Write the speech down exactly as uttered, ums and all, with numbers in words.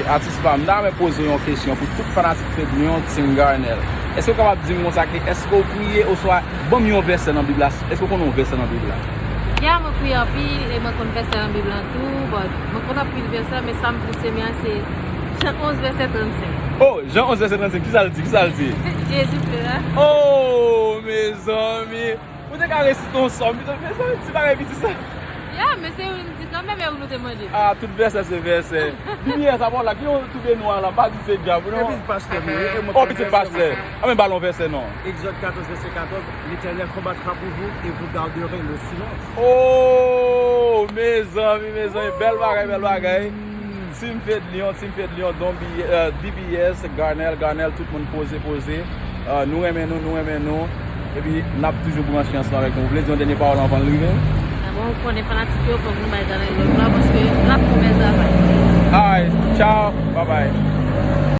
Atis pa m, m ta renmen poze w yon kesyon pou tout fanatik Fedlion, Team Garnel. Èske w kapab di m konsa ke èske w priye oswa ban m yon vèsè nan Bib la? Èske w konnen yon vèsè nan Bib la? Ya, mwen priye anpil e mwen konn vèsè nan Bib la tou, but mwen konn anpil vèsè, men sa m plis renmen an se Jan onz vèsè trannsenk. Oh, Jan onz vèsè trannsenk, kisa l di? Kisa l di? Jezi ple la. Oh, mezanmi. Ou te ka resite yon sòm pito, mezanmi, ti bagay piti sa. Ya, men se ou m di kanmenm e ou nou te mande. Ah, tout vèsè se vèsè. B B S a pa w la, ki yon twouve nou a la, pa di se dyab, non? Epi pastè nou ye, e mwen Oh, pitit pastè. Ah, men ba l yon vèsè, non. Exode quatorze, verset quatorze, L'Éternel combattra pour vous et vous garderez le silence. Oh, mezanmi, mezanmi, bèl bagay, bèl bagay. Team Fedlion, Team Fedlion, don B, euh, B B S, Garnel, Garnel, tout moun poze, poze. Euh, nou renmen nou, nou renmen nou. Epi, n ap toujou branche ansanm avèk nou. Ou vle di yon dènye pawòl anvan l rive? Ah bon, ou konnen fanatik yo, fòk nou bay Garnel love la, paske l ap fè yon bèl travay. Alright, ciao, bye bye.